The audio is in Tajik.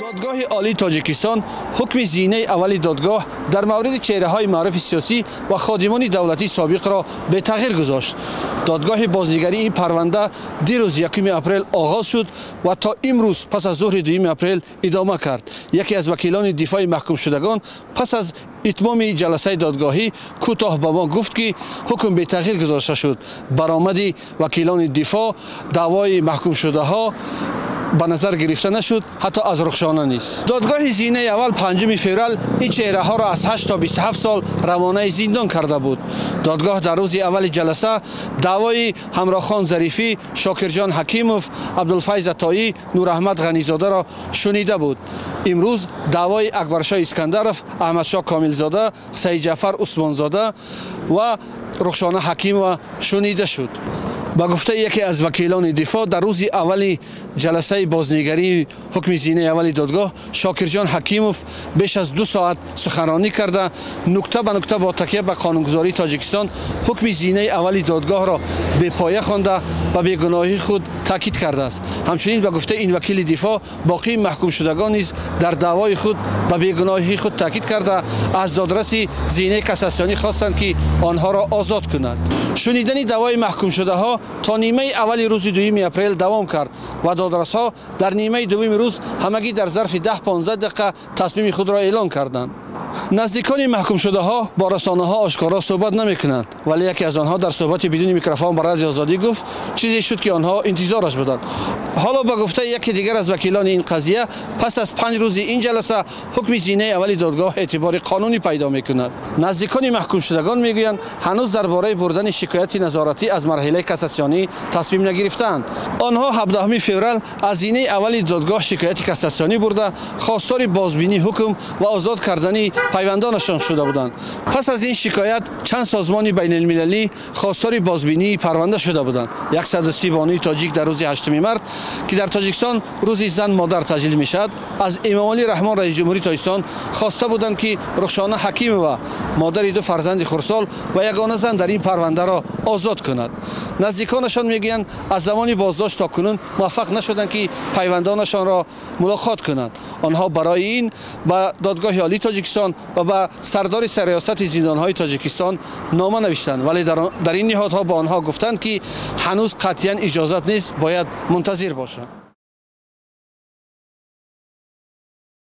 Додгоҳи Олии Тоҷикистон ҳукми зинаи аввали додгоҳ дар мавриди чеҳраҳои маъруфи сиёсӣ ва ходимони давлатии собиқро бетағйир гузошт. Додгоҳи бознигарии ин парванда дирӯз 1 апрел оғоз шуд ва то имрӯз пас аз зуҳри 2 апрел идома кард. Яке аз вакилони дифои маҳкумшудагон пас аз итмоми ҷаласаи додгоҳӣ кӯтоҳ ба мо гуфт, ки ҳукм бетағйир гузошта шуд. Баромади вакилони дифоъ даъвои маҳкумшудаҳо ба назар гирифта нашуд, ҳатто аз Рухшона низ. Додгоҳи зинаи аввал 5 феврал ин чеҳраҳоро аз 8 то 27 сол равонаи зиндон карда буд. Додгоҳ дар рӯзи аввали ҷаласа даъвои Ҳамроҳхон Зарифӣ, Шокирҷон Ҳакимов, Абдулфайз Атоӣ, Нураҳмад Ғанизодаро шунида буд. Имрӯз даъвои Акбаршоҳ Искандаров, Аҳмадшоҳ Комилзода, Саидҷаъфар Усмонзода ва Рухшона Ҳакимова шунида шуд. Ба гуфтаи яке аз вакилони дифоъ, дар рӯзи аввали ҷаласаи бознигарии ҳукми зинаи аввали додгоҳ Шокирҷон Ҳакимов беш аз 2 соат суханронӣ карда, нукта ба нукта бо такя ба қонунгузории Тоҷикистон ҳукми зинаи аввали додгоҳро бепоя хонда ба бегуноҳии худ таъкид кардааст. Ҳамчунин ба гуфтаи ин вакили дифоъ, боқии маҳкумшудагон низ дар даъвои худ ба бегуноҳии худ таъкид карда, аз додраси зинаи кассатсионӣ хостанд, ки онҳоро озод кунад. Шунидани даъвои маҳкумшудаҳо то нимаи аввали рӯзи 2 апрел давом кард ва додрасҳо дар нимаи дуввуми рӯз ҳамагӣ дар зарфи 10-15 дақиқа тасмими худро эълон карданд. Наздикони маҳкумшудаҳо бо расонаҳо ошкоро суҳбат намекунанд, вале яке аз онҳо дар суҳбати бидуни микрофон ба Радиои Озодӣ гуфт, чизе шуд, ки онҳо интизораш буданд. Ҳоло ба гуфтаи яке дигар аз вакилони ин қазия, пас аз 5 рӯзи ин ҷаласа ҳукми зинаи аввали додгоҳ эътибори қонунӣ пайдо мекунад. Наздикони маҳкумшудагон мегӯянд, ҳанӯз дар бораи бурдани шикояти назоратӣ аз марҳилаи кассатсионӣ тасмим нагирифтаанд. Онҳо 17 феврал аз зинаи аввали додгоҳ шикояти кассатсионӣ бурда, хостори бозбинии ҳукм ва озод кардани пайвандонашон шуда буданд. Пас аз ин шикоят чанд созмони байналмилалӣ хостори бозбинии парванда шуда буданд. 130 бонуи тоҷик дар рӯзи 8 март, ки дар Тоҷикистон рӯзи зан модар таҷлил мешавад, аз Эмомалӣ Раҳмон, раиси ҷумҳурии Тоҷикистон, хоста буданд, ки Рухшона Ҳакимова, модари 2 фарзанди хурдсол ва ягона зан дар ин парвандаро озод кунад. Наздиконашон мегӯянд, аз замони боздошт то кунун муваффақ нашуданд, ки пайвандонашонро мулоқот кунанд. Онҳо барои ин ба Додгоҳи Олии Тоҷикистон ва ба сардори сарриёсати зиндонҳои Тоҷикистон нома навиштанд, вале дар ин ниҳодҳо ба онҳо гуфтанд, ки ҳанӯз қатъиян иҷозат нест, бояд мунтазир бошанд.